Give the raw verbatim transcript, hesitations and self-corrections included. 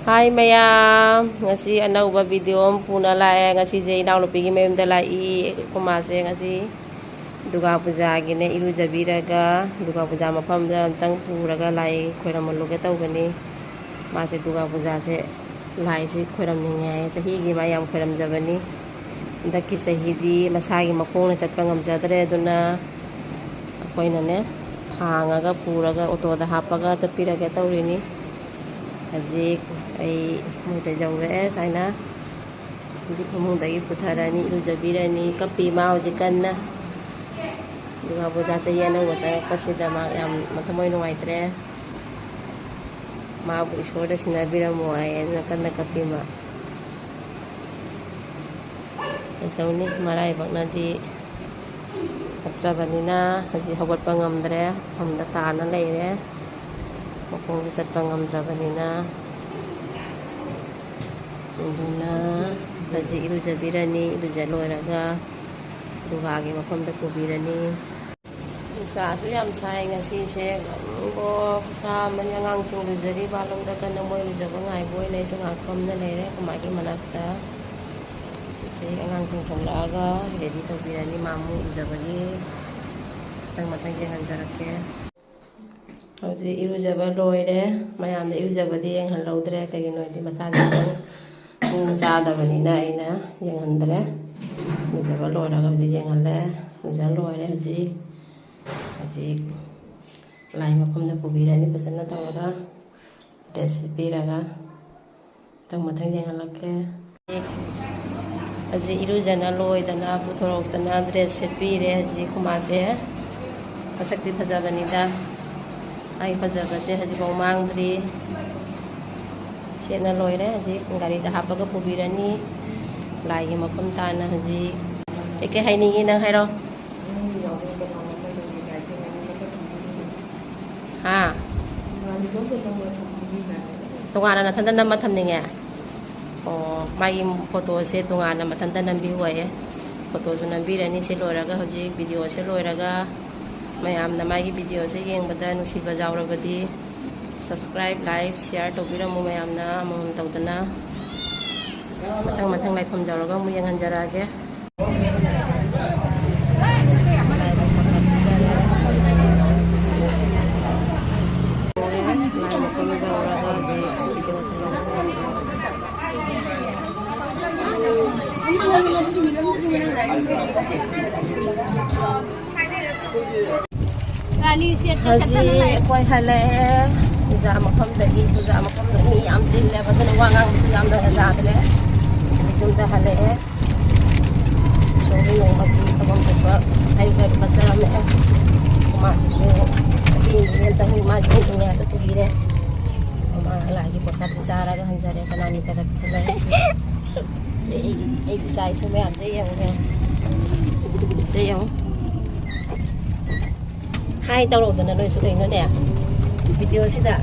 ꯍꯥꯏ ꯃꯌꯥꯝ, ꯉꯁꯤ ꯑꯅꯧꯕ ꯚꯤꯗꯤꯑꯣ ꯑꯃ ꯄꯨꯅ ꯂꯥꯛꯑꯦ꯫ ꯉꯁꯤꯁꯦ ꯏꯅꯥꯎꯅꯨꯄꯤꯒꯤ ꯃꯌꯨꯝꯗ ꯂꯥꯛꯏ꯫ ꯑꯩꯈꯣꯏ ꯃꯥꯁꯦ ꯉꯁꯤ ꯗꯨꯔꯒꯥ ꯄꯨꯖꯥꯒꯤꯅꯦ, ꯏꯔꯨꯖꯕꯤꯔꯒ ꯗꯨꯔꯒꯥ ꯄꯨꯖꯥ ꯃꯐꯝꯗ ꯑꯝꯇꯪ ꯄꯨꯔꯒ ꯂꯥꯏ ꯈꯣꯏꯔꯝꯍꯜꯂꯨꯒꯦ ꯇꯧꯕꯅꯤ꯫ ꯃꯥꯁꯦ ꯗꯨꯔꯒꯥ ꯄꯨꯖꯥꯁꯦ ꯂꯥꯏꯁꯤ ꯈꯣꯏꯔꯝꯅꯤꯡꯉꯦ ꯍꯥꯏꯌꯦ꯫ ꯆꯍꯤꯒꯤ ꯃꯥ ꯌꯥꯝ ꯈꯣꯏꯔꯝꯖꯕꯅꯤ꯫ ꯍꯟꯗꯛꯀꯤ ꯆꯍꯤꯗꯤ ꯃꯁꯥꯒꯤ ꯃꯈꯣꯡꯅ ꯆꯠꯄ ꯉꯝꯖꯗ꯭ꯔꯦ, ꯑꯗꯨꯅ ꯑꯩꯈꯣꯏꯅꯅꯦ ꯊꯥꯡꯉꯒ ꯄꯨꯔꯒ ꯑꯣꯇꯣꯗ ꯍꯥꯞꯄꯒ ꯆꯠꯄꯤꯔꯒꯦ ꯇꯧꯔꯤꯅꯤ꯫ ꯍꯧꯖꯤꯛ ꯑꯩ ꯃꯣꯏꯗ ꯌꯧꯔꯛꯑꯦ꯫ ꯁꯨꯃꯥꯏꯅ ꯍꯧꯖꯤꯛ ꯐꯃꯨꯡꯗꯒꯤ ꯄꯨꯊꯔꯅꯤ, ꯏꯔꯨꯖꯕꯤꯔꯅꯤ꯫ ꯀꯞꯄꯤ ꯃꯥ ꯍꯧꯖꯤꯛ ꯀꯟꯅ꯫ ꯗꯨꯔꯒꯥ ꯄꯨꯖꯥ ꯆꯍꯤ ꯑꯅꯧꯕ ꯆꯪꯉꯛꯄꯁꯤꯗ ꯃꯥ ꯌꯥꯝ ꯃꯊꯃꯣꯏ ꯅꯨꯡꯉꯥꯏꯇ꯭ꯔꯦ꯫ ꯃꯥꯕꯨ ꯏꯁꯣꯔꯗ ꯁꯤꯟꯅꯕꯤꯔꯝꯃꯣ ꯍꯥꯏꯌꯦꯅ ꯀꯟꯅ ꯀꯞꯄꯤ ꯃꯥ꯫ ꯀꯩꯗꯧꯅꯤ, ꯃꯔꯥꯏꯕꯛꯅꯗꯤ ꯐꯠꯇ꯭ꯔꯕꯅꯤꯅ ꯍꯧꯖꯤꯛ ꯍꯧꯒꯠꯄ ꯉꯝꯗ꯭ꯔꯦ, ꯐꯝꯗ ꯇꯥꯅ ꯂꯩꯔꯦ, ꯃꯈꯣꯡꯁꯨ ꯆꯠꯄ ꯉꯝꯗ꯭ꯔꯕꯅꯤꯅ꯫ ꯑꯗꯨꯅ ꯍꯧꯖꯤꯛ ꯏꯔꯨꯖꯕꯤꯔꯅꯤ, ꯏꯔꯨꯖ ꯂꯣꯏꯔꯒ ꯗꯨꯔꯒꯥꯒꯤ ꯃꯐꯝꯗ ꯄꯨꯕꯤꯔꯅꯤ꯫ ꯅꯨꯡꯁꯥꯁꯨ ꯌꯥꯝ ꯁꯥꯏ ꯉꯁꯤꯁꯦ꯫ ꯑꯣ, ꯈꯨꯁꯥ ꯑꯃꯅꯤ꯫ ꯑꯉꯥꯡꯁꯤꯡ ꯂꯨꯖꯔꯤ, ꯕꯥꯠꯔꯨꯝꯗ ꯀꯟꯅ ꯃꯣꯏ ꯂꯨꯖꯕ ꯉꯥꯏꯕ ꯑꯣꯏꯅ ꯑꯩꯁꯨ ꯉꯥꯏꯍꯥꯛ ꯐꯝꯅ ꯂꯩꯔꯦ ꯑꯩꯈꯣꯏ ꯃꯥꯒꯤ ꯃꯅꯥꯛꯇ꯫ ꯁꯤ ꯑꯉꯥꯡꯁꯤꯡ ꯊꯣꯛꯂꯛꯑꯒ ꯔꯦꯗꯤ ꯇꯧꯕꯤꯔꯅꯤ ꯃꯥ ꯑꯃꯨꯛ ꯂꯨꯖꯕꯒꯤ꯫ ꯃꯊꯪ ꯃꯊꯪ ꯌꯦꯡꯍꯟꯖꯔꯛꯀꯦ꯫ ꯍꯧꯖꯤꯛ ꯏꯔꯨꯖꯕ ꯂꯣꯏꯔꯦ꯫ ꯃꯌꯥꯝꯅ ꯏꯔꯨꯖꯕꯗꯤ ꯌꯦꯡꯍꯜꯍꯧꯗ꯭ꯔꯦ, ꯀꯩꯒꯤꯅꯣ ꯍꯥꯏꯗꯤ ꯃꯁꯥꯁꯦ ꯈꯤꯇꯪ ꯄꯨꯡ ꯆꯥꯗꯕꯅꯤꯅ ꯑꯩꯅ ꯌꯦꯡꯍꯟꯗ꯭ꯔꯦ꯫ ꯏꯔꯨꯖꯕ ꯂꯣꯏꯔꯒ ꯍꯧꯖꯤꯛ ꯌꯦꯡꯍꯜꯂꯦ꯫ ꯂꯨꯖ ꯂꯣꯏꯔꯦ ꯍꯧꯖꯤꯛ꯫ ꯍꯧꯖꯤꯛ ꯂꯥꯏ ꯃꯐꯝꯗ ꯄꯨꯕꯤꯔꯅꯤ ꯐꯖꯅ ꯇꯧꯔꯒ, ꯗ꯭ꯔꯦꯁ ꯁꯦꯠꯄꯤꯔꯒ꯫ ꯃꯊꯪ ꯃꯊꯪ ꯌꯦꯡꯍꯜꯂꯛꯀꯦ꯫ ꯍꯧꯖꯤꯛ ꯏꯔꯨꯖꯅ ꯂꯣꯏꯗꯅ ꯄꯨꯊꯣꯔꯛꯇꯅ ꯗ꯭ꯔꯦꯁ ꯁꯦꯠꯄꯤꯔꯦ꯫ ꯍꯧꯖꯤꯛ ꯈꯨꯃꯥꯁꯦ ꯃꯁꯛꯇꯤ ꯐꯖꯕꯅꯤꯗ꯫ ꯃꯥꯒꯤ ꯐꯖꯕꯁꯦ ꯍꯧꯖꯤꯛꯐꯥꯎ ꯃꯥꯡꯗ꯭ꯔꯤ꯫ ꯁꯦꯠꯅ ꯂꯣꯏꯔꯦ꯫ ꯍꯧꯖꯤꯛ ꯒꯥꯔꯤꯗ ꯍꯥꯞꯄꯒ ꯄꯨꯕꯤꯔꯅꯤ ꯂꯥꯏꯒꯤ ꯃꯐꯝ ꯇꯥꯅ꯫ ꯍꯧꯖꯤꯛ ꯀꯩꯀꯩ ꯍꯥꯏꯅꯤꯡꯉꯤ ꯅꯪ ꯍꯥꯏꯔꯣ꯫ ꯍꯥ? ꯇꯣꯉꯥꯟꯅ ꯅꯊꯟꯇ ꯅꯝꯃ ꯊꯝꯅꯤꯡꯉꯦ? ꯑꯣ, ꯃꯥꯒꯤ ꯐꯣꯇꯣꯁꯦ ꯇꯣꯉꯥꯟꯅ ꯃꯊꯟꯇ ꯅꯝꯕꯤꯌꯨ ꯍꯥꯏꯌꯦ꯫ ꯐꯣꯇꯣꯁꯨ ꯅꯝꯕꯤꯔꯅꯤ꯫ ꯁꯤ ꯂꯣꯏꯔꯒ, ꯍꯧꯖꯤꯛ ꯚꯤꯗꯤꯑꯣꯁꯦ ꯂꯣꯏꯔꯒ, ꯃꯌꯥꯝꯅ ꯃꯥꯒꯤ ꯚꯤꯗꯤꯑꯣꯁꯦ ꯌꯦꯡꯕꯗ ꯅꯨꯡꯁꯤꯕ ꯌꯥꯎꯔꯕꯗꯤ Subscribe, like, share ꯇꯧꯕꯤꯔꯝꯃꯨ ꯃꯌꯥꯝꯅ ꯑꯃꯃꯝ ꯇꯧꯗꯅ꯫ ꯃꯊꯪ ꯃꯊꯪ ꯂꯥꯏꯐꯝ ꯌꯧꯔꯒ ꯑꯃꯨꯛ ꯌꯦꯡꯍꯟꯖꯔꯛꯑꯒꯦ꯫ ꯔꯥꯅꯤ ꯁꯦꯠꯇ ꯍꯧꯖꯤꯛ ꯁꯦꯠꯇꯅ ꯂꯩ꯫ ꯑꯩꯈꯣꯏ ꯍꯜꯂꯛꯑꯦ꯫ ꯄꯨꯖꯥ ꯃꯐꯝꯗꯒꯤ, ꯄꯨꯖꯥ ꯃꯐꯝꯗ ꯃꯤ ꯌꯥꯝ ꯆꯤꯜꯂꯦꯕ, ꯑꯗꯨꯅ ꯋꯥ ꯉꯥꯡꯕꯁꯨ ꯌꯥꯝꯅ ꯌꯥꯗ꯭ꯔꯦ꯫ ꯍꯧꯖꯤꯛ ꯌꯨꯝꯗ ꯍꯜꯂꯛꯑꯦ꯫ ꯏꯁꯣꯔꯒꯤ ꯅꯣꯡꯃꯒꯤ ꯊꯕꯛ ꯊꯣꯛꯄ ꯑꯌꯨꯛ ꯑꯌꯨꯛ ꯀꯠꯆꯔꯝꯃꯦ꯫ ꯃꯥꯁꯤꯁꯨ ꯆꯍꯤ ꯑꯃꯇꯪ ꯃꯥꯁꯨ ꯍꯤꯡꯉꯦ ꯍꯥꯏꯕ ꯀꯨꯏꯔꯦ꯫ ꯃꯥ ꯂꯥꯏꯒꯤ ꯄ꯭ꯔꯁꯥꯗ ꯆꯥꯔꯒ ꯍꯟꯖꯔꯦ꯫ ꯀꯅꯥꯅꯤ ꯇꯒꯠꯇ ꯂꯩ꯫ ꯁꯦ ꯑꯩ, ꯑꯩ ꯏꯆꯥ ꯏꯁꯨ ꯃꯌꯥꯝꯁꯦ ꯌꯦꯡꯉꯨ, ꯌꯦꯡꯉꯨ꯫ ꯁꯦ ꯌꯦꯡꯉꯨ꯫ ꯍꯥꯏ ꯇꯧꯔꯛꯎꯗꯅ ꯅꯣꯏꯁꯨ ꯀꯩꯅꯣꯅꯦ꯫ ꯚꯤꯗꯤꯑꯣꯁꯤꯗ